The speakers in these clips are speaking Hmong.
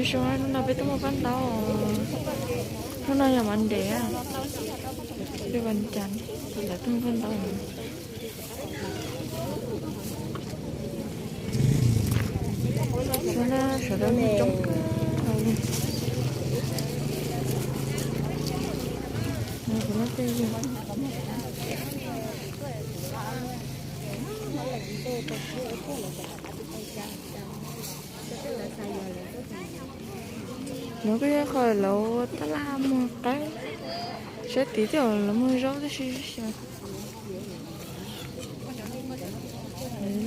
Zoo, hnub no peb tuaj muag paj ntaub. Hnub no yog Monday, peb vas cas lawv tuaj muag paj ntaub. Sawv daws muag coob kawg li. Kuv muab tej yog no kuj yog qhov lawv tab laj muag qaib, saib tid thiab lawv muag zaub tib si xyov.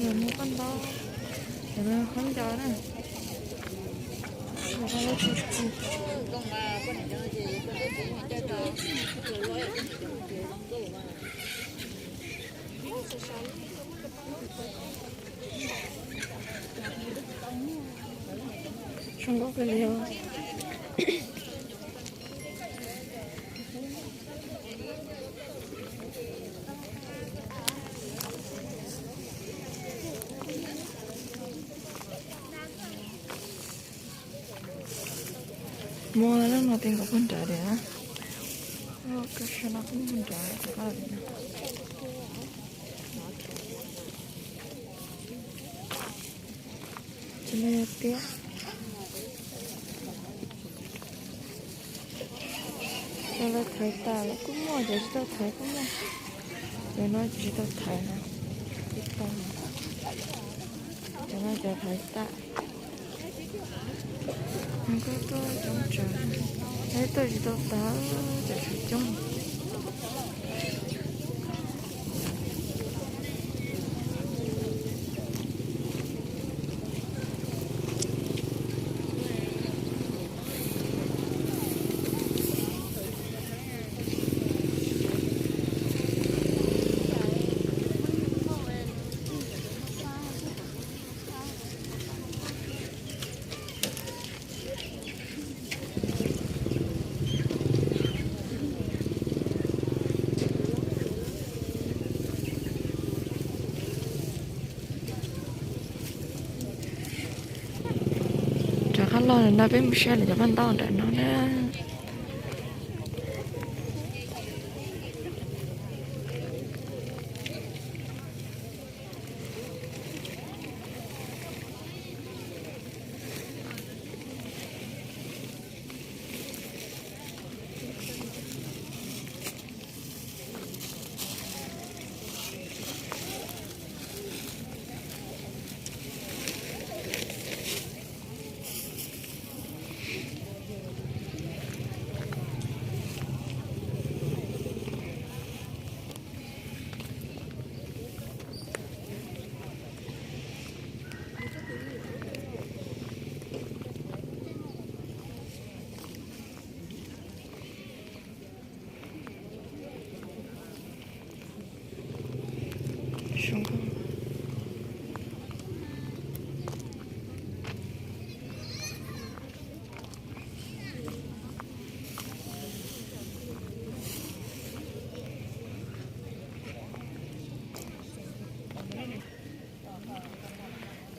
Lawv muag paj ntaub, cov no khaub ncaws na. Zoo nkauj kawg li os. Muaj leej no ti nkaus puag nrad tiag na. Koj saib no kuj puag nrad. Tsis muaj tiag. Cov lawv thaiv tas lawm kuj muaj, cov tsis tau thaiv kuj muaj. Cov no tsis tau thaiv na, tsis tau. Cov no cov thaiv tas. Koj tuaj coob tsawv, tuaj tsis tau tas, cov tsawv coob. Rov qab los no peb mus saib lawv cov paj ntaub ntawm no na.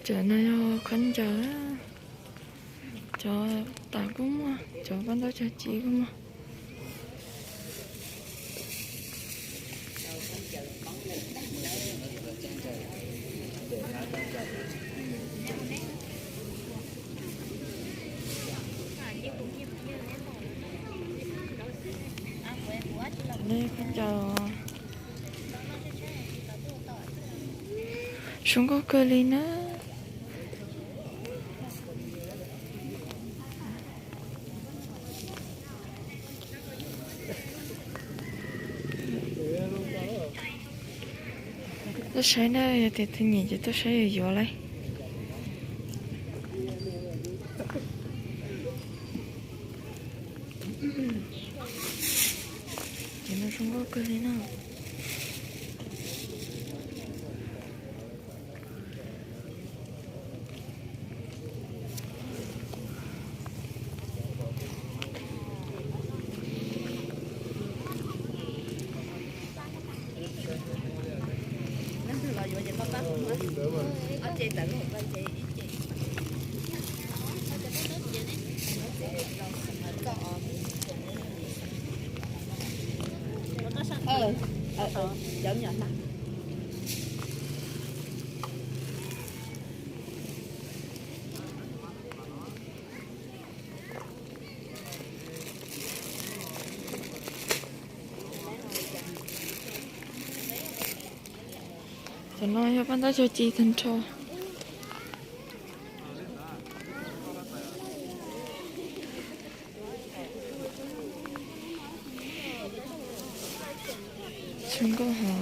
Cov no yog khaub ncaws, cov tas kuj muaj, cov paj ntaub cag ci kuj muaj. Khaub ncaws zoo nkauj kawg li na. Tuaj saib na, yog tias tus nyiam ces tuaj saib yuav yuav lauj. Ces no zoo nkauj kawg li na. Leej twg los yuav ces koj pab hu, ob ce tawm lub hauv pab ces ib ce. Cov no yog paj ntaub cog ci tag nrho. Zoo nkauj heev.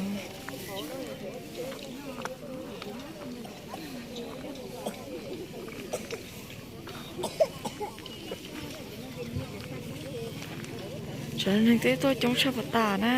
Tsam neeg twb tuaj coob tshaj puas tas na.